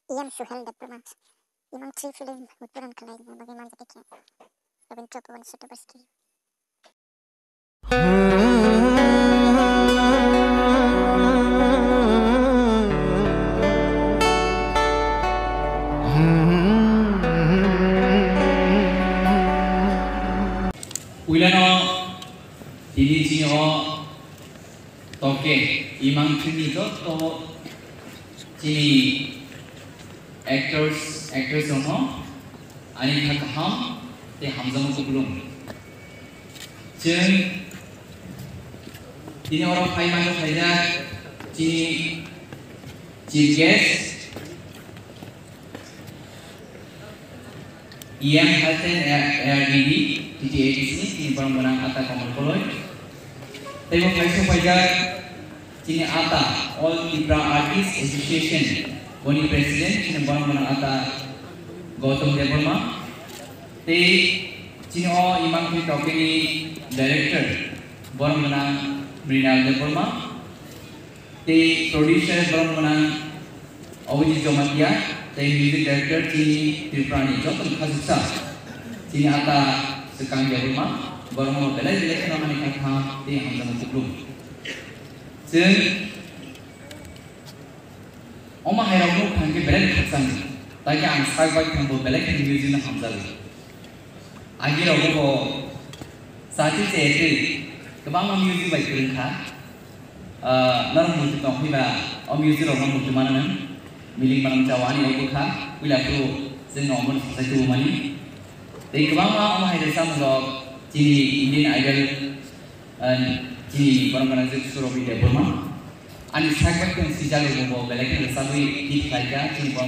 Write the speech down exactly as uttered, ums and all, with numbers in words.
E M Suhel Debbarma, imang three film utpadan khlaina bagwi manjak khe Rabindra Bhavan University. Puilano tini chini o toke imang chini joto chini actors, actress rokno ani kha kaham tei hamjakma kuplung. Chwng tini oro phai mano phaijak chini chief guest, E M Health and A R D D, T T A D C ni tini borok gwnang ata Kamal Koloi. Tei bo phai sok phaijak chini ata All Tripura Artists Association boni president chini borok gwnang ata Gautam Debbarma. Tei chini o imang twi tokeni director borok gwnang Mrinal Debbarma. Tei producer borok gwnang Abhijit Jamatia, tei music director chini Tripura ni joto ni khajuksa. Chini ata swkang Debbarma, borok no belai belai kheno ani kha tei hamjakma kuplung. Chwng omo hai rok nuk thang khe belai khakchang, tai khe ang sak bai thang bo belai kheno music no hamjagwi. Agi rogo bo sati se twi kwbangma music bai kwrwng kha. Ah, norok muitu tong phiba o music rok no muitu mano nang. Miling malang jawani rok bwkha puila phuru chwng no omo sajak tubu mani. Tei kwbangma omo hai rwchapmung rok chini Indian Idol, ah, chini borok gwnang Surabhi Debbarma. Ani sak bai tong sijak rok bo belai khe rwchapwi hit khlai kha chini borok